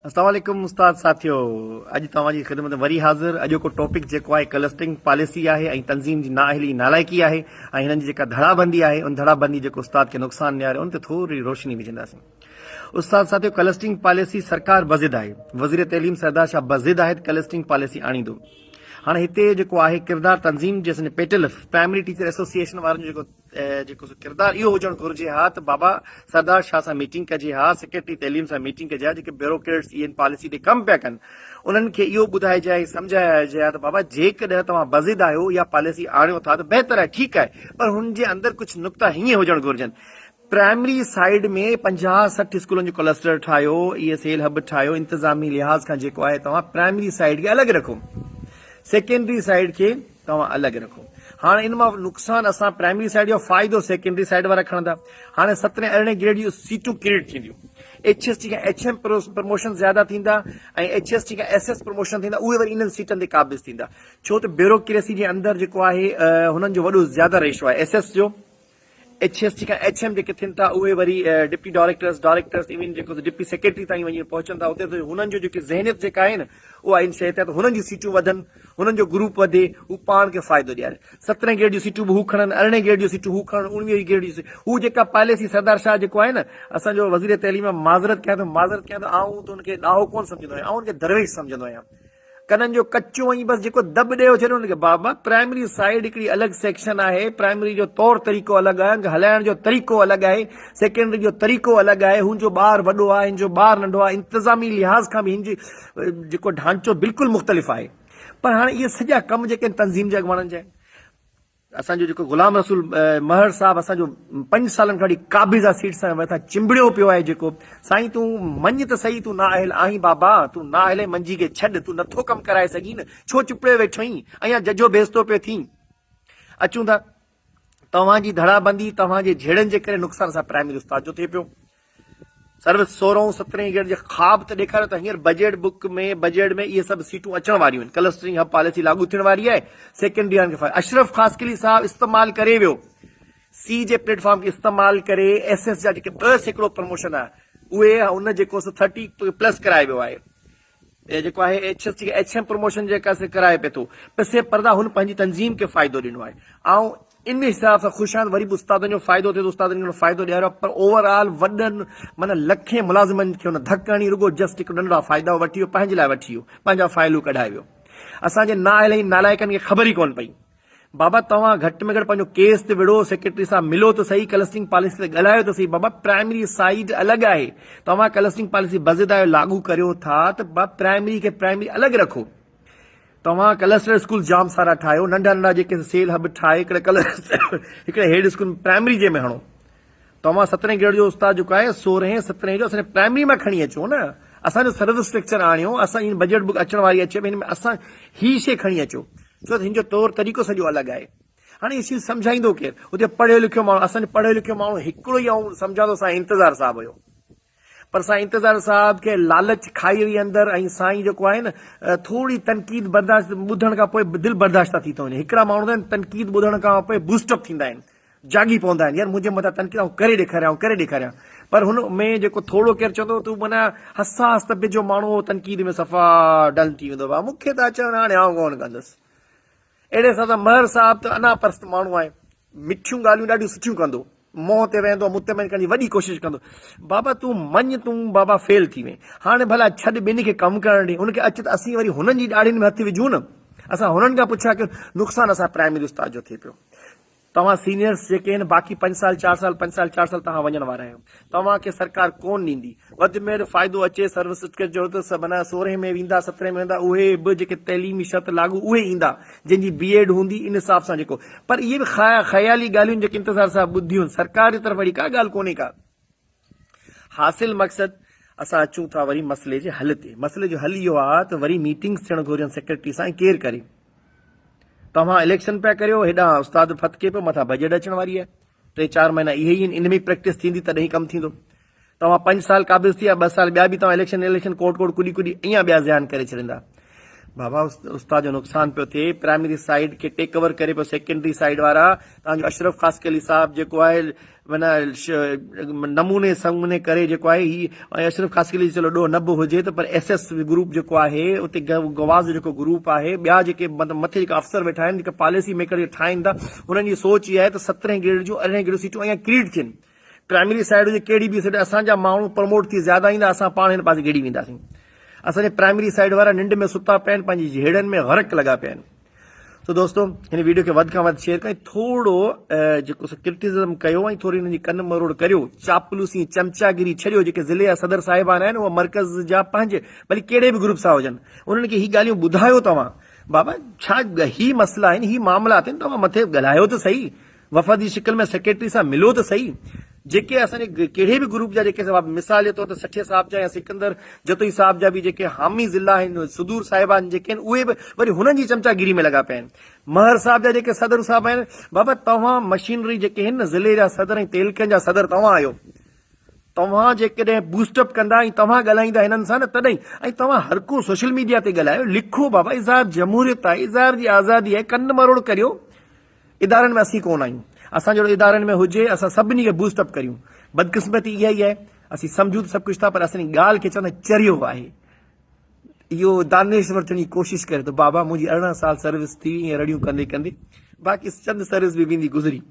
اسلام عليڪم استاد ساٿيو اڄ توهان جي خدمت ۾ وري حاضر اڄوڪو ٽاپڪ جيڪو آهي ڪلسٽرنگ پاليسي آهي ۽ تنظيم جي نااهلي نالائقي آهي ۽ هنن جي جيڪا ڌڙابندي آهي ان ڌڙابندي جيڪو استاد کي نقصان ڏياري ان تي ٿوري روشني وجهنداسين استاد ساٿيو ڪلسٽرنگ پاليسي سرڪار بضد آهي وزير تعليم سردار شاهه بضد آهي ته ڪلسٽرنگ پاليسي آڻيندو هاڻي هتي جيڪو آهي ڪردار تنظيم جي پيٽلف پرائمري ٽيچر ايسوسيئيشن وارن جو جيڪو جيڪو سو ڪردار اهو هجڻ گهرجي ها ته بابا سردار شاهه سان ميٽنگ ڪجي ها، سيڪريٽري تعليم سان ميٽنگ ڪجي ها، جيڪي بيوروڪريٽس اهي پاليسي تي ڪم پيا ڪن انهن کي اهو ٻڌائجي ها ۽ سمجهايائجي ها ته بابا جيڪڏهن توهان بضد آهيو اها پاليسي آڻيو ٿا ته بهتر آهي ٺيڪ آهي پر هن جي اندر ڪجهه نقطا هيئن هجڻ گهرجن پرائمري سائيڊ ۾ 50 60 اسڪولن جو ڪلسٽر ٺاهيو اي ايس ايل هب ٺاهيو انتظامي لحاظ کان جيڪو آهي توهان پرائمري سائيڊ کي الڳ رکو سيڪنڊري سائيڊ کي توهان الڳ رکو. هاڻ ان مان نقصان اسان پرائمري سائيڊ جو فائدو سيڪنڊري سائيڊ وارا کڻندا. هاڻي سترهين ارڙهين گريڊ جون سيٽون ڪريئيٽ ٿينديون. ايڇ ايس ٽي کان ايڇ ايم پروموشن زياده ٿيندا ۽ ايڇ ايس ٽي کان ايس ايس پروموشن ٿيندا اهي وري انهن سيٽن تي قابض ٿيندا. ڇو ته بيوروڪريسي جي اندر جيڪو آهي هنن جو وڏو زياده ريشو آهي ايس ايس جو. ايڇ ايس ٽي کان ايڇ ايم جيڪي ٿين ٿا اهي وري ڊپٽي ڊائريڪٽرس، ڊائريڪٽرس ايون جيڪو ڊپٽي سيڪريٽري تائين وڃي پهچن ٿا اتي ته هنن جو جيڪي ذهنيت جيڪا آهي نه اها ان شيء تي آهي ته هنن جون سيٽون وڌن هنن جو گروپ وڌي هو پاڻ کي فائدو ڏيارين سترهين گريڊ جون سيٽون به هو کڻن ارڙهين گريڊ جون سيٽون هو کڻن اڻويهين گريڊ جون هو جيڪا پاليسي سردار شاهه جيڪو آهي نه اسان جو وزير تعليم معذرت ڪيان ٿو معذرت ڪيان ٿو آئون ته ان کي ڏاهو ڪونه سمجهندو آهيان آئون ان کي درويش سمجهندو آهيان ڪنن جو ڪچو ۽ بس جيڪو دٻ ڏيو ڇڏيو ان کي بابا پرائمري سائيڊ هڪڙي الڳ سيڪشن آهي پرائمري جو طور طريقو الڳ آهي ان کي هلائڻ جو طريقو الڳ آهي سيڪنڊري جو طريقو الڳ آهي هن جو ٻار وڏو آهي هن جو ٻار ننڍو آهي انتظامي لحاظ کان به هن جي جيڪو ڍانچو بلڪل مختلف آهي پر هاڻي اهي سڄا ڪم جيڪي آهن تنظيم جي اڳواڻن جا آهن اسان جو جيڪو غلام رسول مهر صاحب اسان جو پنج سالن کان وٺي قابض آ سيٽ سان مٿان چنبڙيو پيو آهي جيڪو سائين تون مڃ ته سهي تون نااهل آهين بابا تون نااهل آهين منجي کي ڇڏ تون نٿو ڪم ڪرائي سگهين نه ڇو چپڙيو ويٺو آهين اڃا ججهو بيستو پيو ٿين اچون ٿا توهان جي ڌڙابندي توهان جي جهيڙن جي ڪري نقصان اسان پرائمري استاد جو ٿئي پيو سروس سورهون سترهين گريڊ جي خواب ته ڏيکاريو ته هينئر بجيٽ بڪ ۾ بجيٽ ۾ اهي سڀ سيٽون اچڻ واريون آهن ڪلسٽرنگ هب پاليسي لاڳو ٿيڻ واري آهي سيڪنڊري وارن کي فائدو اشرف خاصخيلي صاحب استعمال ڪري ويو سي جي پليٽ فارم کي استعمال ڪري ايس ايس جا جيڪي 2% پروموشن آهي اهي ان جيڪو سو 30 پلس ڪرائي ويو آهي اي جيڪو آهي H S T H M promotion جيڪا سي ڪرائي پئي ٿو پسي پردا هن پنهنجي تنظيم کي فائدو ڏنو آهي آئون ان حساب سان خوش آهيان وري به استادن جو فائدو ٿئي ٿو استادن کي فائدو ڏياريو پر اوور آل وڏن معنی لکين ملازمن کي هن ڌڪ هڻي رڳو جسٽ هڪ ننڍڙا فائدا وٺي ويو پنهنجي لاء وٺي ويو پنهنجا فائلون ڪڍائي ويو اسان جي نااهل ۽ نالائقن کي خبر ئي ڪونه پئي بابا توهان گهٽ ۾ گهٽ پنهنجو ڪيس تي وڙهو سيڪريٽري سان ملو ته سهي ڪلسٽرنگ پاليسي تي ڳالهايو ته سهي بابا پرائمري سائيڊ الڳ آهي توهان ڪلسٽرنگ پاليسي بضد آهيو لاڳو ڪريو ٿا ته بابا پرائمري کي پرائمري الڳ رکو توهان ڪلسٽر اسڪول جام سارا ٺاهيو ننڍا ننڍا جيڪي سيل هب ٺاهي هڪڙي ڪلسٽر هڪڙي هيڊ اسڪول پرائمري جي ۾ هڻو توهان سترهين گريڊ جو استاد جيڪو آهي سورهين سترهين جو اسان جي پرائمري مان کڻي اچو نه اسان جو سروس اسٽرڪچر آڻيو اسان هن بجيٽ بڪ اچڻ واري اچي هن ۾ اسان هي شي کڻي اچو ڇو ته هن جو طور طريقو سڄو الڳ آهي هاڻي هي شي سمجهائيندو ڪير هتي پڙهيو لکيو ماڻهو اسان جو پڙهيو لکيو ماڻهو هڪڙو ئي آئون سمجهان ٿو سائين انتظار صاحب هيو پر سائين انتظار صاحب کي لالچ کائي وئي اندر ۽ سائين جيڪو آهي نه ٿوري تنقيد برداشت ٻڌڻ کان پوء دل برداشته ٿي ٿو وڃي هڪڙا ماڻهو آهن تنقيد ٻڌڻ کان پوء بوسٽ اپ ٿيندا آهن جاڳي پوندا آهن يار منهنجي مٿان تنقيد آئون ڪري ڏيکاريان آئون ڪري ڏيکاريان پر هن ۾ جيڪو ٿورو ڪير چوندو تون معنيٰ حساس طبيعت جو ماڻهو تنقيد ۾ صفا ڊل ٿي ويندو مون کي ته اچڻ هاڻي آئون ڪونه ڪندس اهڙي حساب سان مهر صاحب ته انا پرست ماڻهو آهي. مٺيون ڳالهيون ڏاڍيون سٺيون ڪندو. منهن تي ويهندو مطمئن ڪرڻ جي وڏي ڪوشش ڪندو. بابا تون مڃ تون بابا فيل ٿي وئين. هاڻي ڀلا ڇڏ ٻن کي ڪم ڪرڻ ڏي. ان کي اچ ته اسين وري هنن جي ڏاڙهين ۾ هٿ وجهون نه. اسان هنن کان پڇا ڪيون. نقصان اسان پرائمري استاد جو ٿئي پيو. توهان سينيئرس جيڪي آهن باقي پنج سال چار سال پنج سال چار سال توهان وڃڻ وارا آهيو توهان کي سرڪار ڪون ڏيندي وڌ ۾ وڌ فائدو اچي سروس سرٽيفڪيٽ جو ته معنيٰ سورهين ۾ ويندا سترهين ۾ ويندا اهي به جيڪي تعليمي شرط لاڳو اهي ايندا جن جي بي ايڊ هوندي ان حساب سان جيڪو پر اهي به خيالي ڳالهيون جيڪي انتظار صاحب ٻڌيون سرڪار جي طرف اهڙي ڪا ڳالهه ڪونهي ڪا حاصل مقصد اسان اچون ٿا وري مسئلي جي حل تي مسئلي جو حل اهو آهي ته وري ميٽنگس ٿيڻ گهرجن سيڪريٽري سان ڪير ڪري توهان اليڪشن پيا ڪريو هيڏانهن استاد ڦٿڪي پيو مٿان بجيٽ اچڻ واري آهي ٽي چار مهينا اهي ئي آهن ان ۾ پريڪٽس ٿيندي تڏهن ئي ڪم ٿيندو توهان پنج سال قابض ٿي ويا ٻه سال ٻيا به توهان اليڪشن اليڪشن ڪوٽ ڪوٽ ڪڏي ڪڏي اڃا ٻيا زيان ڪري ڇڏيندا. بابا استاد جو نقصان پيو ٿئي پرائمري سائيڊ کي ٽيڪ اوور ڪري پيو سيڪنڊري سائيڊ وارا تان جو اشرف خاصخيلي صاحب جيڪو آهي معنيٰ نموني سموني ڪري جيڪو آهي هي ۽ اشرف خاصخيلي چلو ڏوهه نه به هجي ته پر ايس ايس گروپ جيڪو آهي اتي گواز جو جيڪو گروپ آهي ٻيا جيڪي مطلب مٿي جيڪا افسر ويٺا آهن جيڪا پاليسي ميڪر جيڪي ٺاهين ٿا انهن جي سوچ اها آهي ته سترهين گريڊ جون ارڙهين گريڊ سيٽون اڃا ڪريٽ ٿين پرائمري سائيڊ هجي ڪهڙي به سائيڊ اسان جا ماڻهو پروموٽ ٿي زياده ايندا اسان پاڻ هن پاسي گهڙي وينداسين اسان جي پرائمري سائيڊ وارا ننڊ ۾ ستا پيا آهن پنهنجي جهيڙن ۾ غرق لڳا پيا آهن سو دوستو هن ويڊيو کي وڌ کان وڌ شيئر ڪيو ٿورو جيڪو سو ڪرٽيسزم ڪيو ۽ ٿوري هنن جي ڪن مروڙ ڪريو چاپلوسي چمچاگيري ڇڏيو جيڪي ضلعي جا صدر صاحبان آهن اهي مرڪز جا پنهنجي ڀلي ڪهڙي به گروپ سان هجن انهن کي هي ڳالهيون ٻڌايو توهان بابا ڇا هي مسئلا آهن هي معاملات آهن توهان مٿي ڳالهايو ته صحيح وفد جي شڪل ۾ سيڪريٽري سان ملو ته سهي، جيڪي اسان جي ڪهڙي به گروپ جا جيڪي مثال جي طور تي سٺي صاحب جا يا سڪندر جتوئي صاحب جا به جيڪي حامي ضلع آهن صدور صاحبان جيڪي آهن اهي به وري هنن جي چمچا گيري ۾ لڳا پيا آهن. مهر صاحب جا جيڪي صدر صاحب آهن بابا توهان مشينري جيڪي آهن نه ضلعي جا صدر ۽ تعلقن جا صدر توهان آهيو توهان جيڪڏهن بوسٽ اپ ڪندا ۽ توهان ڳالهائيندا هنن سان نه تڏهن ۽ توهان هر ڪو سوشل ميڊيا تي ڳالهايو لکو بابا اظهار جمهوريت آهي اظهار جي آزادي آهي ڪن مروڙ ڪريو ادارن ۾ اسين ڪونه آهيون. اسان جهڙو ادارن ۾ هجي اسان سڀني کي بوسٽ اپ ڪريون. بدقسمتي اها ئي آهي اسين سمجهون ته سڀ ڪجهه ٿا پر اسان جي ڳالهه کي چوندا چريو آهي. اهو دانشور ٿيڻ جي ڪوشش ڪري ٿو بابا منهنجي 18 سال سروس ٿي ائين رڙيون ڪندي ڪندي باقي چند سروس به ويندي گذري.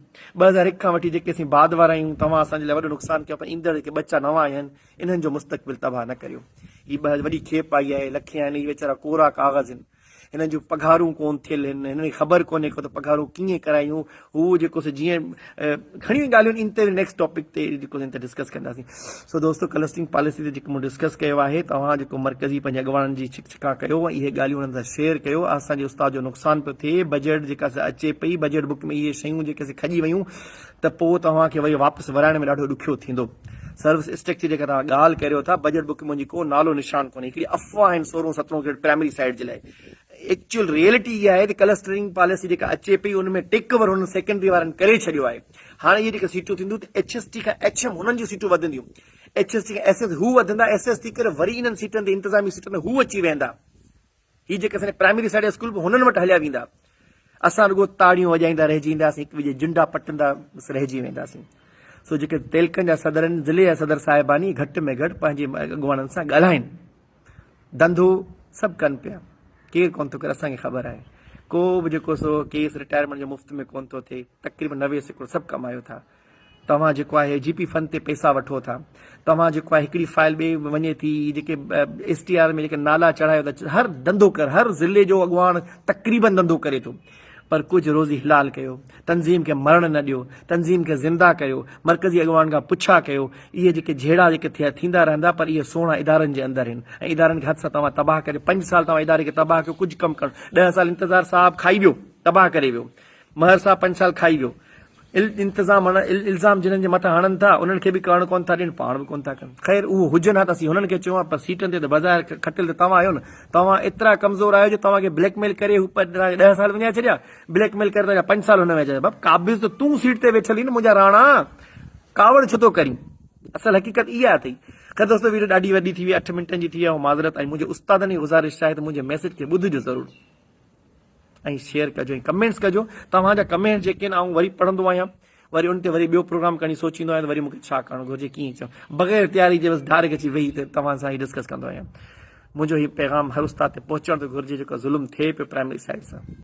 2001 کان وٺي جيڪي اسين بعد وارا آهيون توهان اسان جي لاء وڏو نقصان ڪيو پر ايندڙ جيڪي ٻچا نوان آيا آهن انهن جو مستقبل تباهه نه ڪريو. هي وڏي کيپ آئي آهي لکين آهن هي ويچارا ڪورا ڪاغذ آهن. هنن جون پگهارون ڪون ٿيل هن، هنن کي خبر ڪونهي ڪو ته پگهارون ڪيئن ڪرايون، هو جيڪو سو جيئن گهڻيون ڳالهيون ان تي نيڪسٽ ٽاپڪ تي جيڪو ان تي ڊسڪس ڪنداسين. سو دوستو ڪلسٽرنگ پاليسي تي جيڪو مون ڊسڪس ڪيو آهي توهان جيڪو مرڪزي پنهنجي اڳواڻن جي ڇڪ ڇڪان ڪيو ۽ اهي ڳالهيون انهن سان شيئر ڪيو اسان جي استاد جو نقصان پيو ٿئي بجيٽ جيڪا سا اچي پئي بجيٽ بڪ ۾ اهي شيون جيڪي سي کڄي ويون ته پوء توهان کي وري واپس ورائڻ ۾ ڏاڍو ڏکيو ٿيندو. سروس اسٽرڪچر جيڪا توهان ڳالهه ڪريو ٿا، بجيٽ بڪ ۾ منهنجي ڪو نالو نشان ڪونهي. هڪڙي افواهه آهن سورهون سترهون گريڊ پرائمري سائيڊ جي لاء. ايڪچوئل ريئلٽي اها آهي ته ڪلسٽرنگ پاليسي جيڪا اچي پئي ان ۾ ٽيڪ اوور هنن سيڪنڊري وارن ڪري ڇڏيو آهي. هاڻي اهي جيڪي سيٽون ٿينديون ته ايڇ ايس ٽي کان ايڇ ايم هنن جون سيٽون وڌنديون. ايڇ ايس ٽي کان ايس ايس هو وڌندا، ايس ايس ٿي ڪري وري انهن سيٽن تي انتظامي سيٽن تي هو اچي ويهندا. هي جيڪي اسان جي پرائمري سائيڊ جا اسڪول به هنن وٽ هليا ويندا. اسان رڳو تاڙيون وڄائيندا رهجي وينداسين، هڪ ٻئي جي جنڊا پٽندا بس رهجي وينداسين. سو جيڪي تعلقن جا صدر آهن، ضلعي جا صدر صاحبان اهي گهٽ ۾ گهٽ پنهنجي اڳواڻن سان ڳالهائين. ڌنڌو سڀ ڪن پيا، ڪير ڪونه ٿو ڪري اسان کي خبر آهي. ڪو به جيڪو سو ڪيس رٽائرمينٽ جو مفت ۾ ڪونه ٿو ٿئي، تقريبن 90% سڀ ڪمايو ٿا. توهان جيڪو آهي جي پي فند تي پئسا وٺو ٿا توهان جيڪو آهي هڪڙي فائل ٻي وڃي ٿي جيڪي ايس ٽي آر ۾ جيڪي نالا چڙهايو ٿا هر ڌنڌو ڪر هر ضلعي جو اڳواڻ تقريبن ڌنڌو ڪري ٿو پر ڪجهه روزي حلال ڪيو تنظيم کي مرڻ نه ڏيو تنظيم کي زنده ڪيو مرڪزي اڳواڻ کان پڇا ڪيو اهي جيڪي جهيڙا جيڪي ٿيا ٿيندا رهندا پر اهي سهڻا ادارن جي اندر آهن ۽ ادارن کي هٿ سان توهان تباهه ڪري پنج سال توهان اداري کي تباهه ڪيو ڪجهه ڪم ڪرڻ ڏهه سال انتظار صاحب کائي ويو تباهه ڪري ويو مهر صاحب پنج سال کائي ويو انتظام هڻ الزام جنھن جي مٿان هڻن ٿا انهن کي به ڪرڻ ڪونه ٿا ڏين پاڻ به ڪونه ٿا ڪن خير اهو هجن ها ته اسين هنن کي چئون ها پر سيٽن تي ته بظاهر کٽيل ته توهان آهيو نه توهان ايترا ڪمزور آهيو جو توهان کي بليڪ ميل ڪري هو ڏهه سال وڃائي ڇڏيا بليڪ ميل ڪري توهان جا پنج سال هن وڃائي ڇڏيا بابا قابض ته تون سيٽ تي ويٺل نه منهنجا راڻا ڪاوڙ ڇو ٿو ڪرين اصل حقيقت اها اٿئي خير دوستو ويڊيو ڏاڍي وڏي ٿي وئي اٺ منٽن جي ٿي وئي آهي معذرت ۽ منهنجي استادن کي گذارش آهي ته منهنجي ميسج کي ٻڌجو ضرور ۽ شيئر ڪجو ۽ ڪمينٽس ڪجو توهان جا ڪمينٽس جيڪي آهن آئون وري پڙهندو آهيان وري ان تي وري ٻيو پروگرام ڪرڻ جي سوچيندو آهيان ته وري مونکي ڇا ڪرڻ گهرجي ڪيئن چوان بغير تياري جي بس ڊائريڪٽ اچي ويهي ته توهان سان هي ڊسڪس ڪندو آهيان منهنجو هي پيغام هر استاد تي پهچڻ ته گهرجي جيڪو ظلم ٿئي پيو پرائمري سائيڊ سان.